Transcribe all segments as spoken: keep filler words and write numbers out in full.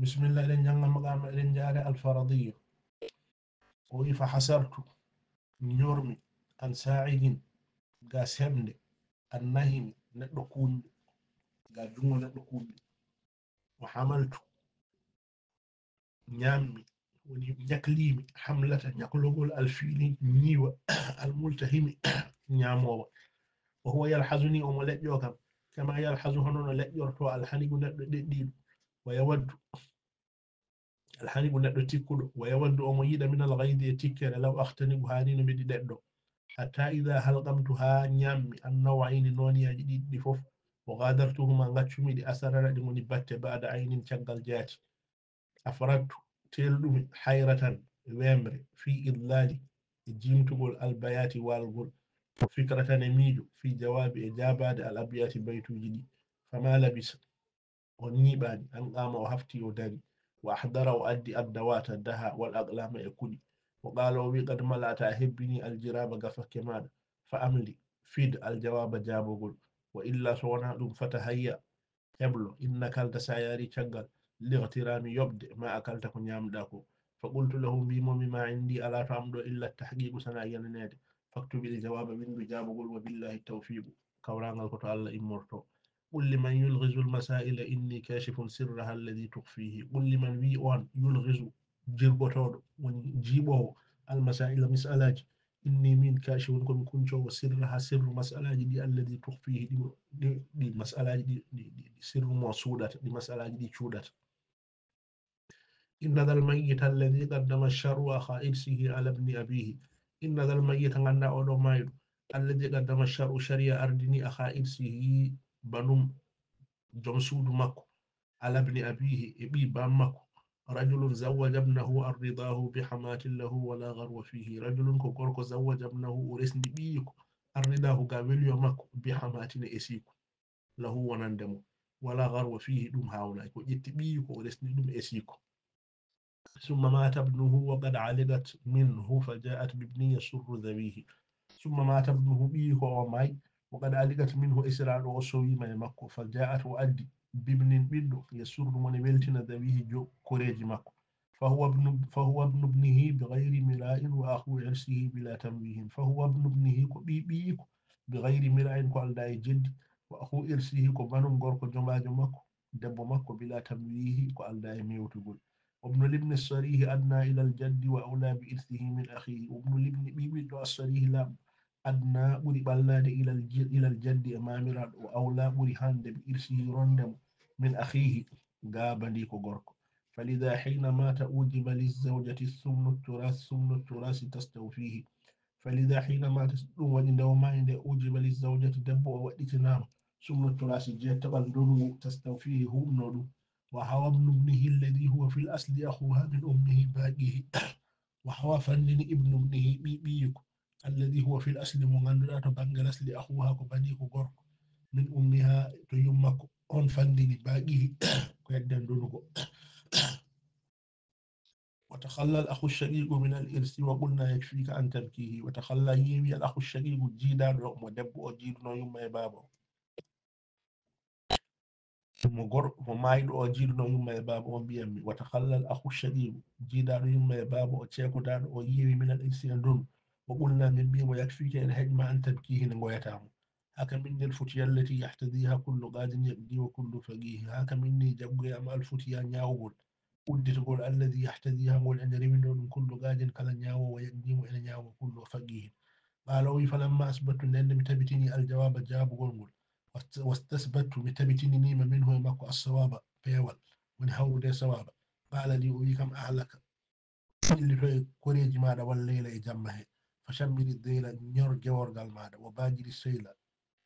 Bismillah, eɗen jannga maqama, eɗen jaare alfaradiyo. O wi: "Fa hasartu, ñormi, an sa'idin, ga semde, an nahimi, neɗɗo kuuñɗo, ga junngo neɗɗo kuuñɗo. Wa hamaltu, ñammi, woni ñaklimi, hamlata, ñaklogol, alfiili, ñiiwa, almultahimi, ñaamowa. Wa huwa yalhazuni, omo leƴƴo kam, kama yalhazu, hono no leƴƴorto alhanigu, neɗɗo ɗeɗɗiiɗo. Wa yawaddu, alhanigu, neɗɗo tikkuɗo. Wa yawaddu, omo yiɗa, min alghaydi, e tikkere, law akhtanigu, haa ni no mbiɗi ɗeɗɗo. Hatta idha halqamtu, haa ñammi, annawayni, nooniyaaji ɗiɗi ɗi fof. Wa ghadartuhuma, ngaccumi ɗi, asarara, ɗi ngoni batte, ba'da aynin, caggal jaati. Afradtu, teelɗumi, hayratan, wemre, fi idlali, e jimtugol, albayati, walgol, wa fikratan, e miijo, fi jawaabi, e jaabaade, al abyati, baytuuji ɗi. Fama labisa, o ñiiɓaani, an qaama, o hafti, o dari, wa ahdara, o addi, addawata, daha, wal aqlama, e kuɗi. Wa qaala, o wi: "Qad mala'ta, a hebbini, aljiraba, gafakke maaɗa. Fa amli, fid, aljawaaba, jaabogol. Wa illa, so wonaa ɗum, fatahayya, heblo, in nakalta, sa yaari caggal, lightirami, yoɓde, ma akalta, ko ñaamɗa ko." Fa qultu lahu, mbimomi: "Ma indi, alaa to am ɗo, illa tahqiqu, sana yananeede. Faktubil jawaaba, winndu jaabugol, wa billahi tawfiqu, kawraangal ko to Allah immorto. Qul liman yulghizu almasaila inni kashifun sirraha alladhi tukhfihi." Qul liman, wi on, yulghizu, jirgotooɗo, woni jiiɓoowo, almasaila, mas'alaaji, inni min kashifun, komi kuncoowo, sirraha, sirru mas'alaaji ɗi, alladhi tukhfihi, ɗi mo, ɗi, ɗi mas'alaaji ɗi, ɗi, ɗi, ɗi sirru mo suuɗata, ɗi mas'alaaji ɗi cuuɗata. Inna dhal mayyita alladhi qaddama sharru akha irsihi ala ibni abihi. Inna dhal mayyita, ngannda oɗo mayɗo, alladhi qaddama sharru, shari'a ardini, akha irsihi, banum, joom suudu makko, ala ibni abihi, e ɓii bam makko. Rajulun zawwaja ibnahu arridahu bi hamatin lahu wala gharwa fihi. Rajulun, ko gorko, zawwaja ibnahu, o resndi ɓiyiko, arridahu, ga weliyo makko, bi hamatin, e esiko, lahu, wonande mo, wala gharwa fihi, ɗum hawnaaki. Ko ƴetti ɓiyiko, o resndi ɗum esiko. Summa mata ibnuhu wa qad aliqat minhu fa ja'at bibnin yasurru dhawihi. Summa mata ibnuhu, ɓiyiko o maayi, wa qad aliqat minhu, esiraaɗo o sowiima e makko, fa ja'at, o addi, bibnin, ɓiɗɗo, yasurru, mo ne weltina, dhawihi, jo, koreeji makko. Fa huwa ibnu, fa huwa ibnu ibnihi bi ghayri mira'in wa akhu irsihi bila tamwihin. Fa huwa ibnu ibnihi, ko ɓii ɓiyiko, bi ghayri mira'in, ko aldaa e jeddi, wa akhu irsihi, ko banum gorko jomaajo makko, debbo makko, bila tamwihi, ko aldaa e mewtugol. Wa ibnu libni sarihi adna ila aljaddi wa awla bi irsihi min akhihi. Wa ibnu libni, ɓii ɓiɗɗo, assarihi, laaɓɗo, adna, ɓuri ɓallaade, ilal ji-, ilal jaddi, e maamiraaɗo, wa awla, ɓuri hande, bi irsihi, ronde mo, min akhihi, ga bandiiko gorko. Falidha hina mata ujiba lizawjati sumnu turas, sumnu turasi tastawfihi. Falidha hina mata, ɗum waɗi nde o maayi nde, ujiba lizawjati, debbo o waɗɗitinaama, sumnu turasi, jeettaɓal ndonugu, tastawfihi, huuɓno ɗum. Wa hawa ibnu ibnihi alladhi huwa fil asli akhuha min ummihi baqihi. Wa hawa, fandini, ibnu ibnihi, ɓii ɓiyiko, alladhi huwa fil asli, mo ngannduɗaa to bannge lasli, akhuha, ko baniiko gorko, min ummiha, to yummakko, on fandini, baqihi, ko hedde ndonugo. Wa takhalla al akhu shaqiqu min al irsi wa qulna yakfika an tabkihi. Wa takhalla, yeewi, al akhu shaqiqu, jiidaaɗo mo debbo o jiiduno yumma e baaba o. Mo gor-, mo maayɗo o jiiduno yumma e baaba o, mbiyanmi, wa takhalla al akhu shaqiqu, jiidaaɗo yumma e baaba o, ceekudaaɗo o, yeewi, min al irsi, e ndonu. Wa qulna, min mbi mo, yakfika, ene heƴma, an tabkihi, nde ngoyata mo. Haka minni al futiya allati yahtadiha kullu qadin yaqdi wa kullu faqihi. Haka minni, jaggoya am, al futiya, ñaawugol, udditugol, alladhi yahtadiha, ngol ene rewindoo ɗum, kullu qadin, kala ñaawoowo, yaqdi mo, ene ñaawa, kullu faqihin. Qala, o wi, falamma asbattu, nden nde mi tabitini, al jawaba, jaabugol ngol, wast-, wastasbattu, mi tabitininiima, minhu, e makko, as-sawaba, peewal, woni hawrude e sawaba. Qala li, o wi kam, ahlaka, ɓillito e koreeji maaɗa, wal layla, e jamma he. Fa shammiri dayla, ñor geworgal maaɗa, wa bajiri sayla,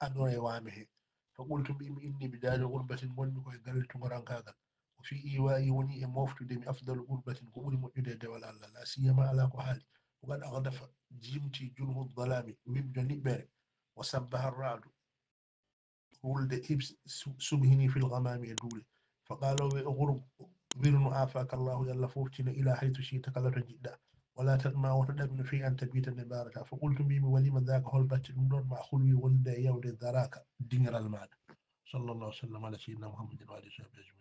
adoro e waame he. Fa qultu, mbimi, inni, bi daari ghurbatin, ngonmi ko e galle tumorankaagal. O fi iwa'i, woni e moftude mi, afdalu ghurbatin, ko ɓuri moƴƴude e dewal Allah. La siyama, alaa ko haali, wa qad aghdafa, jimti, junhu dhalami, wibjo niɓɓere, wa sabbaha ra'du, wulde hibs-, su-, subhini fil ghamami, e duule. Fa qala, o wi, ughrub, wirnu, afaka Allahu, yo Allah foftine, ila haythu shi'ta, kala to njiɗɗa. Wala tatma, woto ɗaminu, fi an tabita, nde mbarata. Fa qultu, mbimi, walima dhaka, hol batte ɗum ɗon, ma khulwi, wonde e yawde, dharaka, dingiral maɗa. Sallallahu alaihi wa sallam ala sayyidina Muhammadin wa alihi wa sahbihi ajma'in.